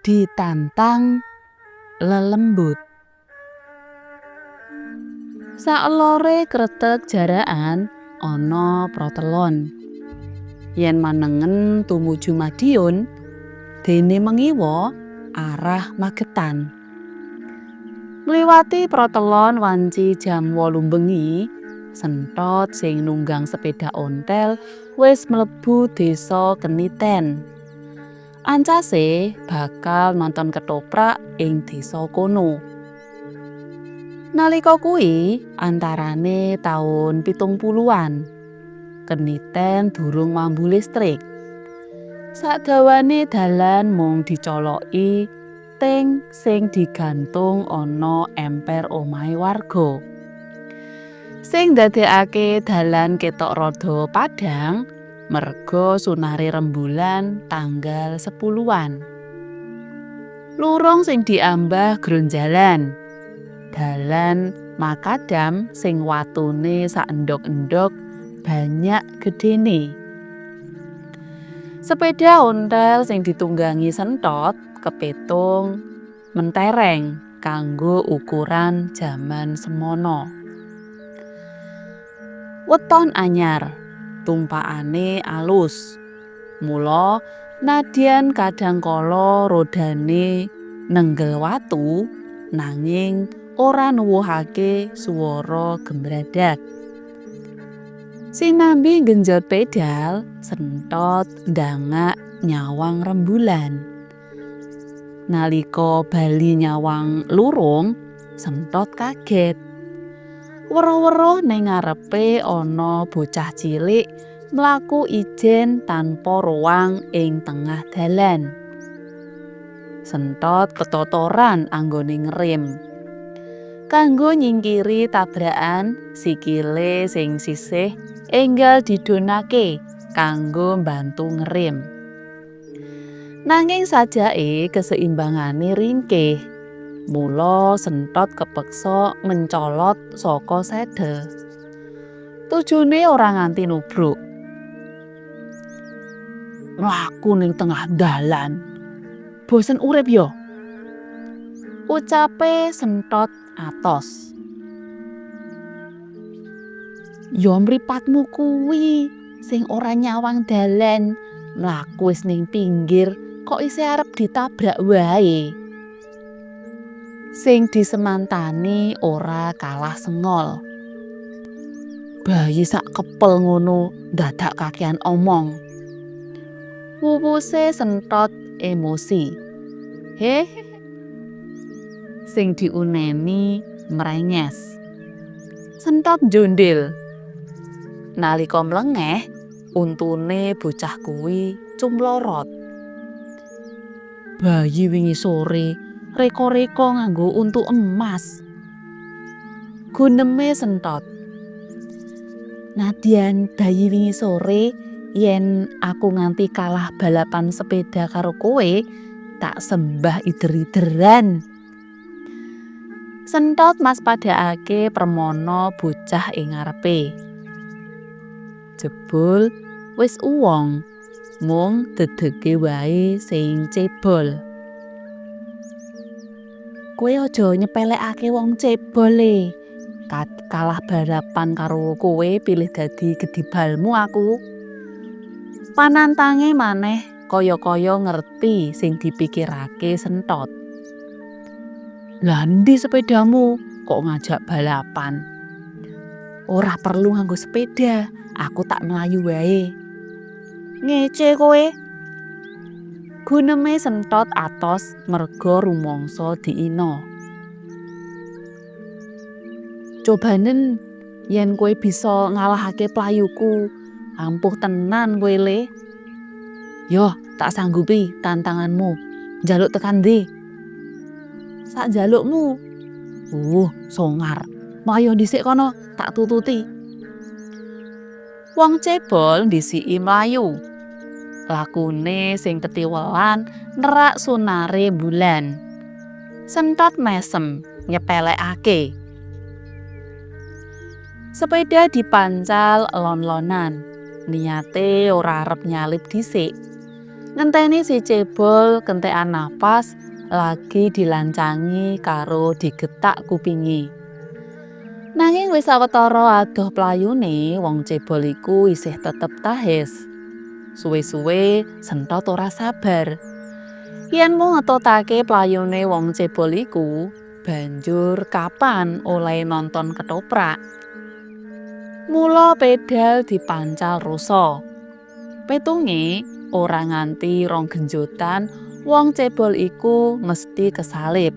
Ditantang lelembut. Saklore kreteg jaraan ana protelon. Yen manengen tumuju Madiun, dene mengiwa arah Magetan. Ngliwati protelon wanci jam 8 bengi, Sentot sing nunggang sepeda ontel wis mlebu desa Keniten. Ancase bakal nonton ketoprak ing desa kono. Nalika kuwi antarane taun 70-an. Keniten durung mambu listrik. Sadawane dalan mung dicoloki ting sing digantung ana emper omahe warga. Sing ndadekake dalan ketok rada padhang merga sunare rembulan tanggal 10-an. Lurung sing diambah gronjalan. Dalan makadam sing watune sak endhog-endhog banyak gedene. Sepeda ontel sing ditunggangi Sentot kepitung mentereng kanggo ukuran jaman semono. Weton anyar, tumpakane alus. Mula nadyan kadang kala rodane nenggel watu nanging ora nuwuhake swara gemradak. Sinambi nggenjot pedal, Sentot ndangak nyawang rembulan. Nalika bali nyawang lurung, Sentot kaget. Weruh-weruh ning ngarepe ana bocah cilik mlaku ijen tanpa ruang ing tengah dalan. Sentot ketotoran anggone ngerem. Kanggo nyingkiri tabrakan, sikile sing sisih enggal didhunake kanggo mbantu ngerem. Nanging sajake keseimbangane ringkih. Mula Sentot kepeksa mencolot saka sedel. Tujune ora nganti nubruk. Mlaku ning tengah dalan. Bosen urip yo? Ucape Sentot atos. Yo mripatmu kuwi sing ora nyawang dalan, mlaku wis ning pinggir kok isih arep ditabrak wae. Sing disemantani ora kalah sengol. Bayi sak kepel ngono dadak kakean omong. Wuwuse Sentot emosi. Heh. Sing diuneni mrenges. Sentot njondil. Nalika mlengeh, untune bocah kuwi cumlorot. Bayi wingi sore reka-reka nganggo untu emas. Guneme Sentot. Nadyan bayi wingi sore yen aku nganti kalah balapan sepeda karo kowe, tak sembah ider-ideran. Sentot maspadakake permana bocah ing ngarepe. Jebul wis uwong, mung dedege wae sing cebol. Kowe aja nyepelekake wong cebol le. Kalah balapan karo kowe pilih dadi gedibalmu aku. Panantange maneh kaya-kaya ngerti sing dipikirake Sentot. Lah endi sepedamu? Kok ngajak balapan? Ora perlu nganggo sepeda, aku tak mlayu wae. Ngece kowe. Guneme Sentot atos merga rumangsa diina. Cobanen yen kowe bisa ngalahake playuku, ampuh tenan kowe le. Yo, tak sanggupi tantanganmu. Njaluk tekan ndi? Sak njalukmu. Songar. Mlayu dhisik kono, tak tututi. Wong cebol ndhisiki mlayu. Lakune sing ketiwelan nerak sunare bulan. Sentot mesem nyepelekake. Sepeda dipancal lon-lonan. Niate ora arep nyalip dhisik. Ngenteni si cebol kentekan napas lagi dilancangi karo digetak kupinge. Nanging wis sawetara adoh playune, wong cebol iku isih tetep tahes. Suwe-suwe Sentot ora sabar. Yen mung ngetutake playune wong cebol iku, banjur kapan olehe nonton ketoprak? Mula pedal dipancal rosa. Petunge ora nganti rong genjotan, wong cebol iku mesti kesalip.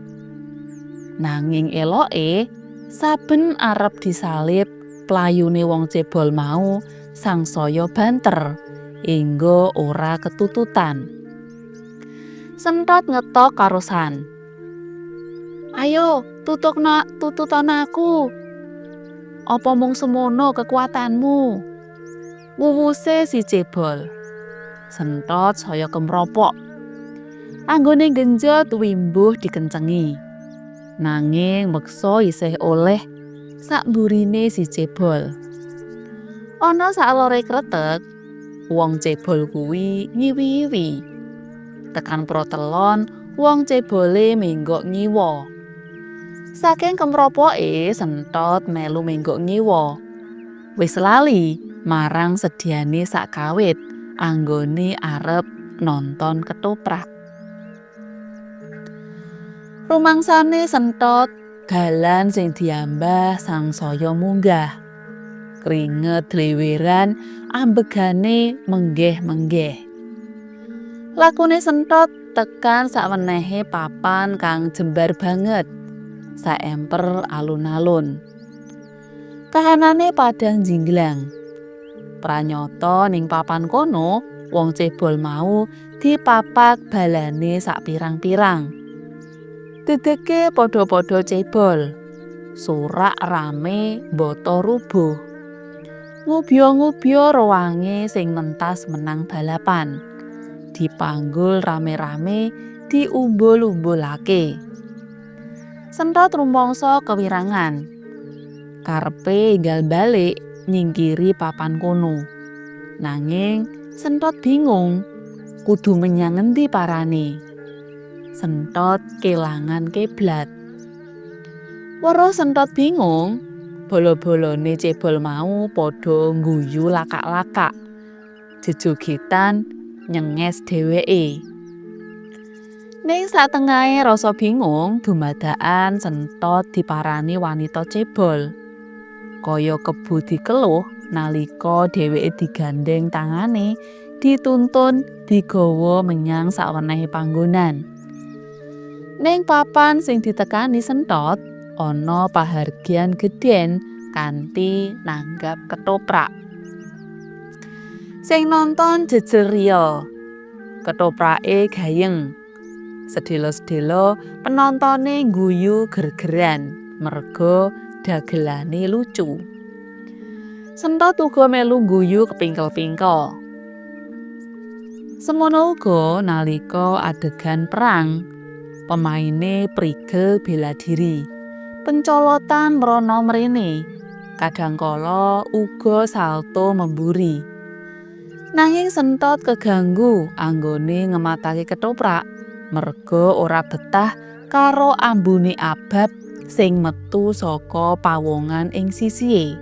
Nanging eloke, saben arep disalip, playune wong cebol mau sangsaya banter, engga ora ketututan. Sentot ngetok karosan. "Ayo, tutukna, tututono aku. Apa mung semono kekuatanmu?" wuwuse si cebol. Sentot saya kemropok. Anggone genjot wimbuh dikencengi. Nanging meksa isih oleh sakmburine si cebol. Ana saklore kretek, wong cebol kuwi ngiwi-iwi. Tekan protelon, wong cebole menggok ngiwa. Saking kemropoke, Sentot melu menggok ngiwa. Wis lali marang sediane sakawit anggone arep nonton ketoprak. Rumangsane Sentot dalan sing diambah sangsaya munggah. Kringet dleweran, ambegane menggeh-menggeh. Lakune Sentot tekan sawenehe papan kang jembar banget. Saemper alun-alun. Kahanane padang jinglang. Pranyata ning papan kono, wong cebol mau dipapak balane sak pirang-pirang. Dedege padha-padha cebol. Sorak rame mbata rubuh. Ngubya-ngubya rewange sing mentas menang balapan. Dipanggul rame-rame, diumbul-umbulake. Sentot rumangsa kewirangan. Karepe enggal balik nyingkiri papan kono. Nanging Sentot bingung, kudu menyang ngendi parane. Sentot kelangan kiblat. Weruh Sentot bingung, bala-balane cebol mau padha ngguyu lakak-lakak. Jejogetan nyenges dheweke. Ning satengahe rasa bingung, dumadakan Sentot diparani wanita cebol. Kaya kebo dikeluh nalika dheweke digandheng tangane, dituntun digawa menyang sawenehe panggonan. Ning papan sing ditekani Sentot ana pahargyan gedhen kanthi nanggap ketoprak. Sing nonton jejer riya. Ketoprake gayeng. Sedhela-sedhela penontone ngguyu ger-geran merga dagelane lucu. Sentot uga melu ngguyu kepingkel-pingkel. Semono uga nalika adegan perang, pemaine prigel bela diri. Pencolotan mrana mrene, kadangkala uga salto memburi. Nanging Sentot keganggu anggone ngematake ketoprak merga ora betah karo ambune abab sing metu saka pawongan ing sisihe.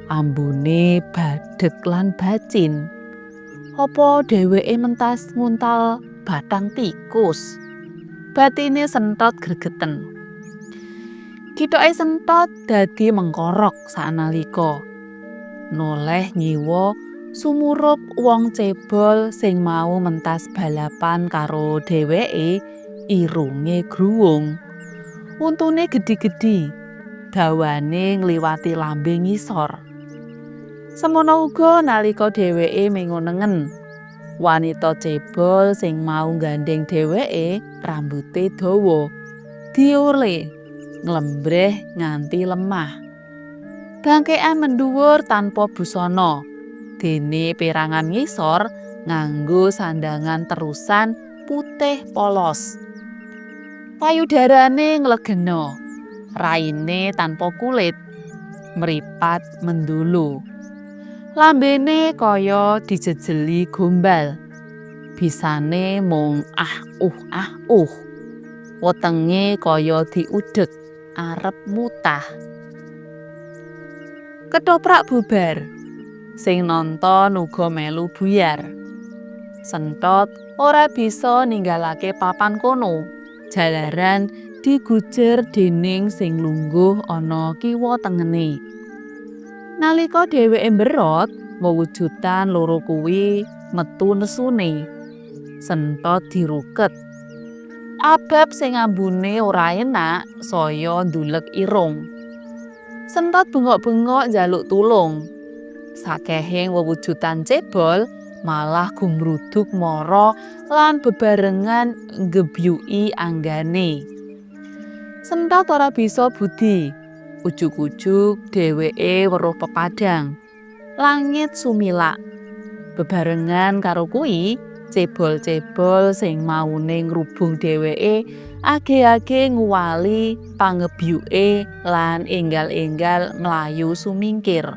Ambune badhek lan bacin. Apa dheweke mentas nguntal bathang tikus? Batine Sentot gregeten. Githoke Sentot dadi mengkorok sanalika noleh ngiwa, sumurup wong cebol sing mau mentas balapan karo dheweke irunge gruwung. Untune gedhi-gedhi, dawane ngliwati lambe ngisor. Semono uga nalika dheweke mengo nengen. Wanita cebol sing mau nggandheng dheweke rambute dawa, diole nglembreh nganti lemah. Bangkekan mendhuwur tanpa busana. Dene perangan ngisor nganggo sandangan terusan putih polos. Payudarane nglegena, raine tanpa kulit, mripat mendolo. Lambene kaya dijejeli gombal. Bisane mung ah uh ah uh. Wetenge kaya diudheg arep mutah. Ketoprak bubar. Sing nonton uga melu buyar. Sentot ora bisa ninggalake papan kono. Jalaran digujer dening sing lungguh ana kiwa tengene. Nalika dheweke mberot, wewujudan loro kuwi metu nesune. Sentot diruket. Abab sing ambune ora enak saya nduleg irung. Sentot bengok-bengok njaluk tulung. Sakehing wewujudan cebol malah gumrudug mara lan bebarengan nggebyuki anggane. Sentot ora bisa budi. Ujug-ujug dheweke weruh pepadang. Langit sumilak. Bebarengan karo kuwi, cebol-cebol sing maune ngrubung dheweke age-age nguwali pangebyuke lan enggal-enggal mlayu sumingkir.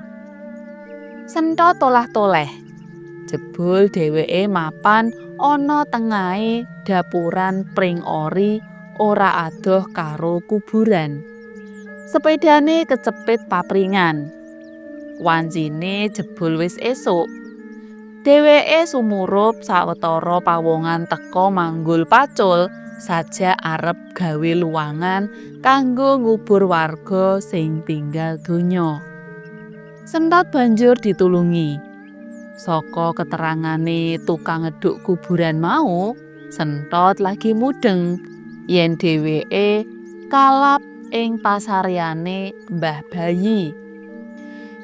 Sentot tolah-toleh. Jebul dheweke mapan ana tengahe dapuran pring ori ora adoh karo kuburan. Sepedane kecepit papringan. Wancine jebul wis esuk. Dheweke sumurup sawetara pawongan teka manggul pacul sajak arep gawe luwangan kanggo ngubur warga sing tinggal donya. Sentot banjur ditulungi. Saka keterangane tukang ngeduk kuburan mau, Sentot lagi mudeng yen dheweke kalap ing pasareane Mbah Bayi.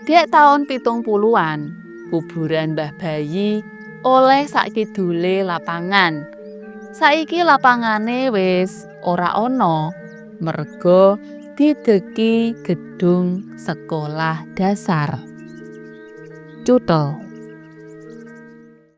Dek taun 70-an, kuburan Mbah Bayi oleh sakidule lapangan. Saiki lapangane wis ora ana merga dideki gedung sekolah dasar. Cutel.